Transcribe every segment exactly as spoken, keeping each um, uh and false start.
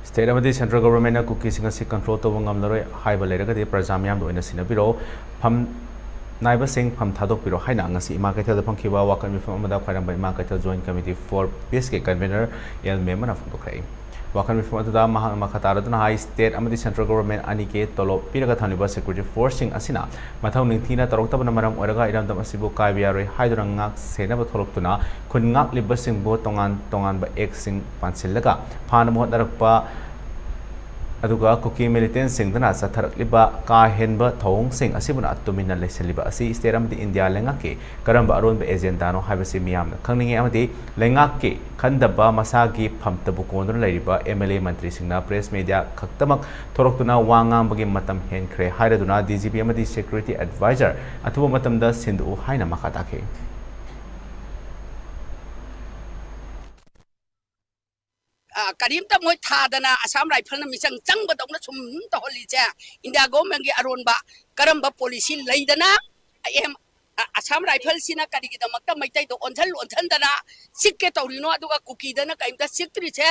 State ꯑꯃꯗꯤ central governmentꯅ ꯀꯨꯀꯤꯁꯤꯡ ꯑꯁꯤ control ꯇꯧꯕ ꯉꯝꯂꯔꯣꯏ ꯍꯥꯏꯕ ꯂꯩꯔꯒꯗꯤ ꯄ꯭ꯔꯖꯥ ꯃꯤꯌꯥꯝꯗ ꯑꯣꯏꯅ ꯁꯤꯟꯅꯕꯤꯔꯛꯎ, ꯐꯝ ꯅꯥꯏꯕꯁꯤꯡ ꯐꯝ ꯊꯥꯗꯣꯛꯄꯤꯔꯣ ꯍꯥꯏꯅ ꯉꯁꯤ ꯏꯃꯥ ꯀꯩꯊꯦꯜꯗ ꯐꯝꯈꯤꯕ ꯋꯥꯀꯠ ꯃꯤꯐꯝ ꯑꯃꯗ ꯈ꯭ꯋꯥꯏꯔꯝꯕ ꯏꯃꯥ ꯀꯩꯊꯦꯜ Joint Committee for Peaceꯀꯤ convener ꯑꯦꯜ ꯃꯦꯝꯕꯅ ꯐꯣꯡꯗꯣꯛꯈ꯭ꯔꯦ꯫ ꯋꯥꯀꯠ ꯃꯤꯐꯝ ꯑꯗꯨꯗ ꯃꯍꯥꯛꯅ ꯃꯈꯥ ꯇꯥꯔꯗꯨꯅ ꯍꯥꯏ, state ꯑꯃꯗꯤ central government ꯑꯅꯤꯒꯤ ꯇꯣꯂꯣꯞ ꯄꯤꯔꯒ ꯊꯝꯂꯤꯕ security forceꯁꯤꯡ ꯑꯁꯤꯅ ꯃꯊꯧ ꯅꯤꯡꯊꯤꯅ ꯇꯧꯔꯛꯇꯕꯅ ꯃꯔꯝ ꯑꯣꯏꯔꯒ ꯏꯔꯝꯗꯝ ꯑꯁꯤꯕꯨ ꯀꯥꯏꯕ ꯌꯥꯔꯣꯏ ꯍꯥꯏꯗꯨꯅ ꯉꯥꯛ ꯁꯦꯟꯅꯕ ꯊꯣꯛꯂꯛꯇꯨꯅ ꯈꯨꯟ ꯉꯥꯛꯂꯤꯕꯁꯤꯡꯕꯨ ꯇꯣꯉꯥꯟ ꯇꯣꯉꯥꯟꯕ actꯁꯤꯡ ꯄꯥꯟꯁꯤꯜꯂꯒ ꯐꯥꯅꯕ ꯍꯣꯠꯅꯔꯛꯄ, ꯑꯗꯨꯒ ꯀꯨꯀꯤ militantꯁꯤꯡꯗꯨꯅ ꯆꯠꯊꯔꯛꯂꯤꯕ ꯀꯥ ꯍꯦꯟꯕ ꯊꯧꯑꯣꯡꯁꯤꯡ ꯑꯁꯤꯕꯨꯅ ꯇꯨꯃꯤꯟꯅ ꯂꯩꯁꯤꯜꯂꯤꯕ ꯑꯁꯤ state ꯑꯃꯗꯤ ꯏꯟꯗꯤꯌꯥ ꯂꯩꯉꯥꯛꯀꯤ ꯀꯔꯝꯕ ꯑꯔꯣꯟꯕ agendaꯅꯣ ꯍꯥꯏꯕꯁꯤ ꯃꯤꯌꯥꯝꯅ ꯈꯪꯅꯤꯡꯉꯤ ꯑꯃꯗꯤ ꯂꯩꯉꯥꯛꯀꯤ ꯈꯟꯗꯕ ꯃꯁꯥꯒꯤ ꯐꯝꯇꯕꯨ ꯀꯣꯟꯗꯨꯅ ꯂꯩꯔꯤꯕ MLA ꯃꯟꯇ꯭ꯔꯤꯁꯤꯡꯅ press media ꯈꯛꯇꯃꯛ ꯊꯣꯔꯛꯇꯨꯅ ꯋꯥ ꯉꯥꯡꯕꯒꯤ ꯃꯇꯝ ꯍꯦꯟꯈ꯭ꯔꯦ ꯍꯥꯏꯔꯗꯨꯅ DGP ꯑꯃꯗꯤ security advisor ꯑꯊꯨꯕ ꯃꯇꯝꯗ ꯁꯤꯟꯗꯣꯛꯎ ꯍꯥꯏꯅ ꯃꯈꯥ ꯇꯥꯈꯤ꯫ ꯑ, ꯀꯔꯤꯝꯇ ꯃꯣꯏ ꯊꯥꯗꯅ ꯑꯁꯥꯝ ꯔꯥꯏꯐꯜꯅ ꯃꯤꯆꯪ ꯆꯪꯕꯗꯧꯅ ꯁꯨꯝ ꯇꯧꯍꯜꯂꯤꯁꯦ ꯏꯟꯗꯤꯌꯥ ꯒꯣꯚꯔꯟꯃꯦꯟꯠꯀꯤ ꯑꯔꯣꯟꯕ ꯀꯔꯝꯕ ꯄꯣꯂꯤꯁꯤ ꯂꯩꯗꯅ? ꯑꯦꯝ, ꯑ, ꯑꯁꯥꯝ ꯔꯥꯏꯐꯜꯁꯤꯅ ꯀꯔꯤꯒꯤꯗꯃꯛꯇ ꯃꯩꯇꯩꯗ ꯑꯣꯟꯁꯤꯜ ꯑꯣꯟꯁꯤꯟꯗꯅ ꯆꯤꯛꯀꯦ ꯇꯧꯔꯤꯅꯣ? ꯑꯗꯨꯒ ꯀꯨꯀꯤꯗꯅ ꯀꯔꯤꯝꯇ ꯆꯤꯛꯇ꯭ꯔꯤꯁꯦ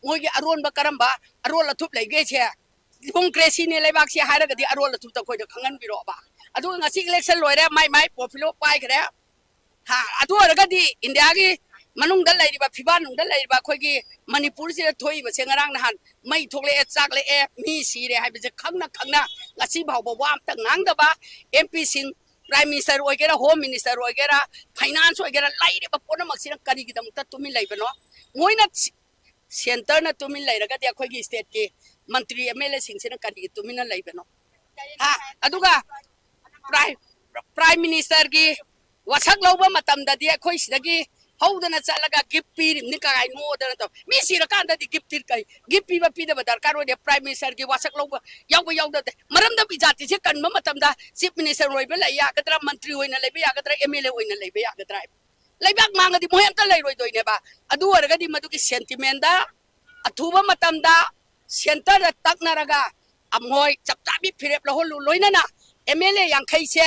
ꯃꯣꯏꯒꯤ ꯑꯔꯣꯟꯕ ꯀꯔꯝꯕ ꯑꯔꯣꯜ ꯑꯊꯨꯞ ꯂꯩꯒꯦꯁꯦ? ꯗꯤꯃꯣꯀ꯭ꯔꯦꯁꯤꯅꯦ ꯂꯩꯕꯥꯛꯁꯤ ꯍꯥꯏꯔꯒꯗꯤ ꯑꯔꯣꯜ ꯑꯊꯨꯞꯇ ꯑꯩꯈꯣꯏꯗ ꯈꯪꯍꯟꯕꯤꯔꯛꯑꯣꯕ꯫ ꯑꯗꯨꯒ ꯉꯁꯤ ꯏꯂꯦꯛꯁꯟ ꯂꯣꯏꯔꯦ, ꯃꯥꯏ ꯃꯥꯏ ꯄꯣꯔꯐꯤꯌꯣ ꯄꯥꯏꯈ꯭ꯔꯦ꯫ ꯍꯥ, ꯑꯗꯨ ꯑꯣꯏꯔꯒꯗꯤ ꯏꯟꯗꯤꯌꯥꯒꯤ ꯃꯅꯨꯡꯗ ꯂꯩꯔꯤꯕ, ꯐꯤꯕꯥꯟ ꯅꯨꯡꯗ ꯂꯩꯔꯤꯕ ꯑꯩꯈꯣꯏꯒꯤ ꯃꯅꯤꯄꯨꯔꯁꯤꯗ ꯊꯣꯛꯏꯕꯁꯦ, ꯉꯔꯥꯡ ꯅꯍꯥꯟ ꯃꯩ ꯊꯣꯛꯂꯛꯑꯦ, ꯆꯥꯛꯂꯛꯑꯦ, ꯃꯤ ꯁꯤꯔꯦ ꯍꯥꯏꯕꯁꯦ ꯈꯪꯅ ꯈꯪꯅ ꯉꯁꯤ ꯐꯥꯎꯕ ꯋꯥ ꯑꯝꯇ ꯉꯥꯡꯗꯕ, ꯑꯦꯝ ꯄꯤꯁꯤꯡ, Prime Minister ꯑꯣꯏꯒꯦꯔꯥ, Home Minister ꯑꯣꯏꯒꯦꯔꯥ, Finance ꯑꯣꯏꯒꯦꯔꯥ, ꯂꯩꯔꯤꯕ ꯄꯨꯝꯅꯃꯛꯁꯤꯅ ꯀꯔꯤꯒꯤꯗꯃꯛꯇ ꯇꯨꯃꯤꯟ ꯂꯩꯕꯅꯣ? ꯃꯣꯏꯅ ꯁꯦꯟꯇꯔꯅ ꯇꯨꯃꯤꯟ ꯂꯩꯔꯒꯗꯤ ꯑꯩꯈꯣꯏꯒꯤ stateꯀꯤ ꯃꯟꯇ꯭ꯔꯤ, MLAꯁꯤꯡꯁꯤꯅ ꯀꯔꯤꯒꯤ ꯇꯨꯃꯤꯟꯅ ꯂꯩꯕꯅꯣ? ꯍꯥ? ꯑꯗꯨꯒ Prime, Prime Ministerꯒꯤ ꯋꯥꯁꯛ ꯂꯧꯕ ꯃꯇꯝꯗꯗꯤ ꯑꯩꯈꯣꯏ ꯁꯤꯗꯒꯤ ꯍꯧꯗꯅ ꯆꯠꯂꯒ gift ꯄꯤꯔꯤꯕꯅꯤ ꯀꯥꯏ ꯅꯣꯗꯅ ꯇꯧ꯫ ꯃꯤ ꯁꯤꯔꯀꯥꯟꯗꯗꯤ gift ꯀꯩ, gift ꯄꯤꯕ ꯄꯤꯗꯕ ꯗꯔꯀꯥꯔ ꯑꯣꯏꯗꯦ꯫ Prime Ministerꯒꯤ ꯋꯥꯁꯛ ꯂꯧꯕ ꯌꯥꯎꯕ ꯌꯥꯎꯗꯕꯗ, ꯃꯔꯝꯗꯤ ꯖꯥꯇꯤꯁꯦ ꯀꯟꯕ ꯃꯇꯝꯗ Chief Minister ꯑꯣꯏꯕ ꯂꯩ ꯌꯥꯒꯗ꯭ꯔꯥ, ꯃꯟꯇ꯭ꯔꯤ ꯑꯣꯏꯅ ꯂꯩꯕ ꯌꯥꯒꯗ꯭ꯔꯥ, MLA ꯑꯣꯏꯅ ꯂꯩꯕ ꯌꯥꯒꯗ꯭ꯔꯥ ꯍꯥꯏꯕ? ꯂꯩꯕꯥꯛ ꯃꯥꯡꯉꯗꯤ ꯃꯣꯏ ꯑꯝꯇ ꯂꯩꯔꯣꯏꯗꯣꯏꯅꯦꯕ꯫ ꯑꯗꯨ ꯑꯣꯏꯔꯒꯗꯤ ꯃꯗꯨꯒꯤ sentimentꯗ ꯑꯊꯨꯕ ꯃꯇꯝꯗ centreꯗ ꯇꯛꯅꯔꯒ ꯑꯃꯣꯏ ꯆꯞ ꯆꯥꯕꯤ ꯐꯤꯔꯦꯞ ꯂꯧꯍꯜꯂꯨ꯫ ꯂꯣꯏꯅꯅ MLA ꯌꯥꯡꯈꯩꯁꯦ,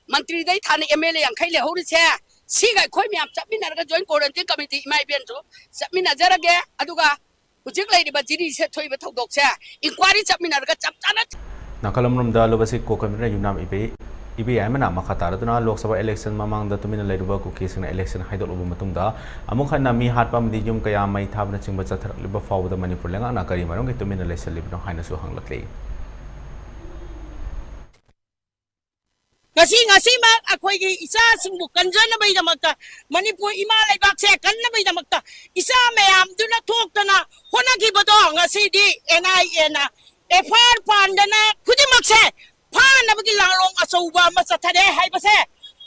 ꯃꯟꯇ꯭ꯔꯤꯗꯩ ꯊꯥꯅ MLA ꯌꯥꯡꯈꯩ ꯂꯩꯍꯧꯔꯤꯁꯦ, ꯁꯤꯒ ꯑꯩꯈꯣꯏ ꯃꯌꯥꯝ ꯆꯠꯃꯤꯟꯅꯔꯒ Joint Coordinating Committee ꯏꯃꯥ ꯏꯕꯦꯟꯁꯨ ꯆꯠꯃꯤꯟꯅꯖꯔꯒꯦ꯫ ꯑꯗꯨꯒ ꯍꯧꯖꯤꯛ ꯂꯩꯔꯤꯕ ꯖꯤꯔꯤꯁꯦ ꯊꯣꯛꯏꯕ ꯊꯧꯗꯣꯛꯁꯦ ꯏꯟꯀ꯭ꯋꯥꯏꯔꯤ ꯆꯠꯃꯤꯟꯅꯔꯒ ꯆꯞ ꯆꯥꯅ ꯅꯥꯀꯜ ꯑꯃꯔꯣꯝꯗ ꯂꯨꯕꯁꯤ ꯀꯣ ꯀꯃꯤꯁꯅꯔ ꯌꯨꯝꯅꯥꯝ ꯏꯕꯦ, ꯏꯕꯦꯌꯥꯏꯃꯅ ꯃꯈꯥ ꯇꯥꯔꯗꯨꯅ ꯂꯣꯛ ꯁꯚꯥ ꯏꯂꯦꯛꯁꯟ ꯃꯃꯥꯡꯗ ꯇꯨꯃꯤꯟꯅ ꯂꯩꯔꯨꯕ ꯀꯨꯀꯤꯁꯤꯡꯅ ꯏꯂꯦꯛꯁꯟ ꯍꯥꯏꯗꯣꯛꯂꯕ ꯃꯇꯨꯡꯗ ꯑꯃꯨꯛ ꯍꯟꯅ ꯃꯤ ꯍꯥꯠꯄ ꯑꯃꯗꯤ ꯌꯨꯝ ꯀꯌꯥ ꯃꯩ ꯊꯥꯕꯅꯆꯤꯡꯕ ꯆꯠꯊꯔꯛꯂꯤꯕ ꯐꯥꯎꯕꯗ ꯃꯅꯤꯄꯨꯔ ꯂꯩꯉꯥꯛꯅ ꯀꯔꯤ ꯃꯔꯝꯒꯤ ꯇꯨꯃꯤꯟꯅ ꯂꯩꯁꯤꯜꯂꯤꯕꯅꯣ ꯍꯥꯏꯅꯁꯨ ꯍꯪꯂꯛꯂꯤ꯫ ꯉꯁꯤ, ꯉꯁꯤꯃꯛ ꯑꯩꯈꯣꯏꯒꯤ ꯏꯆꯥꯁꯤꯡꯕꯨ ꯀꯟꯖꯅꯕꯒꯤꯗꯃꯛꯇ, ꯃꯅꯤꯄꯨꯔ ꯏꯃꯥ ꯂꯩꯕꯥꯛꯁꯦ ꯀꯟꯅꯕꯒꯤꯗꯃꯛꯇ ꯏꯆꯥ ꯃꯌꯥꯝꯗꯨꯅ ꯊꯣꯛꯇꯅ ꯍꯣꯠꯅꯈꯤꯕꯗꯣ ꯉꯁꯤꯗꯤ ꯑꯦꯟ ꯑꯥꯏ ꯑꯦꯅ ꯑꯦꯐ ꯑꯥꯏ ꯑꯥꯔ ꯄꯥꯟꯗꯅ ꯈꯨꯗꯤꯡꯃꯛꯁꯦ ꯐꯥꯅꯕꯒꯤ ꯂꯥꯡꯂꯣꯡ ꯑꯆꯧꯕ ꯑꯃ ꯆꯠꯊꯔꯦ ꯍꯥꯏꯕꯁꯦ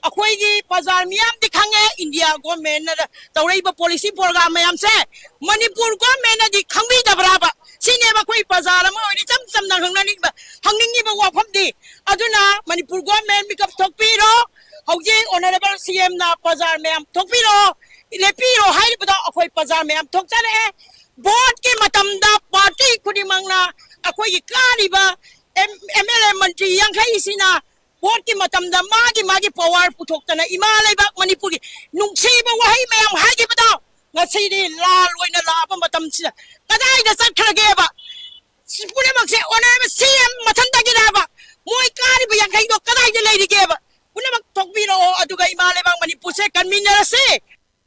ꯑꯩꯈꯣꯏꯒꯤ ꯄ꯭ꯔꯖꯥ ꯃꯤꯌꯥꯝꯗꯤ ꯈꯪꯉꯦ꯫ ꯏꯟꯗꯤꯌꯥ ꯒꯣꯔꯃꯦꯟꯅ ꯇꯧꯔꯛꯏꯕ ꯄꯣꯂꯤꯁꯤ ꯄ꯭ꯔꯣꯒ꯭ꯔꯥꯝ ꯃꯌꯥꯝꯁꯦ ꯃꯅꯤꯄꯨꯔ ꯒꯣꯔꯃꯦꯟꯅꯗꯤ ꯈꯪꯕꯤꯗꯕ꯭ꯔꯥꯕ? ꯁꯤꯅꯦꯕ ꯑꯩꯈꯣꯏ ꯄ꯭ꯔꯖꯥ ꯑꯃ ꯑꯣꯏꯅ ꯏꯆꯝ ꯆꯝꯅ ꯍꯪꯅꯅꯤꯡꯕ, ꯍꯪꯅꯤꯡꯉꯤꯕ ꯋꯥꯐꯝꯗꯤ꯫ ꯑꯗꯨꯅ ꯃꯅꯤꯄꯨꯔ ꯒꯣꯔꯃꯦꯟ ꯃꯤꯀꯞ ꯊꯣꯛꯄꯤꯔꯣ꯫ ꯍꯧꯖꯤꯛ ꯑꯣꯅꯔꯦꯕꯜ ꯁꯤ ꯑꯦꯝꯅ ꯄ꯭ꯔꯖꯥ ꯃꯌꯥꯝ ꯊꯣꯛꯄꯤꯔꯣ, ꯂꯦꯞꯄꯤꯔꯣ ꯍꯥꯏꯔꯤꯕꯗꯣ ꯑꯩꯈꯣꯏ ꯄ꯭ꯔꯖꯥ ꯃꯌꯥꯝ ꯊꯣꯛꯆꯔꯛꯑꯦ꯫ ꯚꯣꯠꯀꯤ ꯃꯇꯝꯗ ꯄꯥꯔꯇꯤ ꯈꯨꯗꯤꯡꯃꯛꯅ ꯑꯩꯈꯣꯏꯒꯤ ꯀꯥꯔꯤꯕ ꯑꯦꯝ ꯑꯦꯜ ꯑꯦ ꯃꯟꯇ꯭ꯔꯤ ꯌꯥꯡꯈꯩꯁꯤꯅ ꯚꯣꯠꯀꯤ ꯃꯇꯝꯗ ꯃꯥꯒꯤ ꯃꯥꯒꯤ ꯄꯋꯥꯔ ꯄꯨꯊꯣꯛꯇꯅ ꯏꯃꯥ ꯂꯩꯕꯥꯛ ꯃꯅꯤꯄꯨꯔꯒꯤ ꯅꯨꯡꯁꯤꯕ ꯋꯥꯍꯩ ꯃꯌꯥꯝ ꯍꯥꯏꯈꯤꯕꯗꯣ ꯉꯁꯤꯗꯤ ꯂꯥꯜ ꯑꯣꯏꯅ ꯂꯥꯛꯑꯕ ꯃꯇꯝꯁꯤꯗ ꯀꯗꯥꯏꯗ ꯆꯠꯈ꯭ꯔꯒꯦꯕ? ꯁꯤ ꯄꯨꯝꯅꯃꯛꯁꯦ ꯑꯣꯅꯔꯦꯕꯜ ꯁꯤ ꯑꯦꯝ ꯃꯊꯟꯇꯒꯤꯅꯦꯕ꯫ ꯃꯣꯏ ꯀꯥꯔꯤꯕ ꯌꯥꯡꯈꯩꯗꯣ ꯀꯗꯥꯏꯗ ꯂꯩꯔꯤꯒꯦꯕ? ꯄꯨꯝꯅꯃꯛ ꯊꯣꯛꯄꯤꯔꯛꯑꯣ, ꯑꯗꯨꯒ ꯏꯃꯥ ꯂꯩꯕꯥꯛ ꯃꯅꯤꯄꯨꯔꯁꯦ ꯀꯟꯃꯤꯟꯅꯔꯁꯤ꯫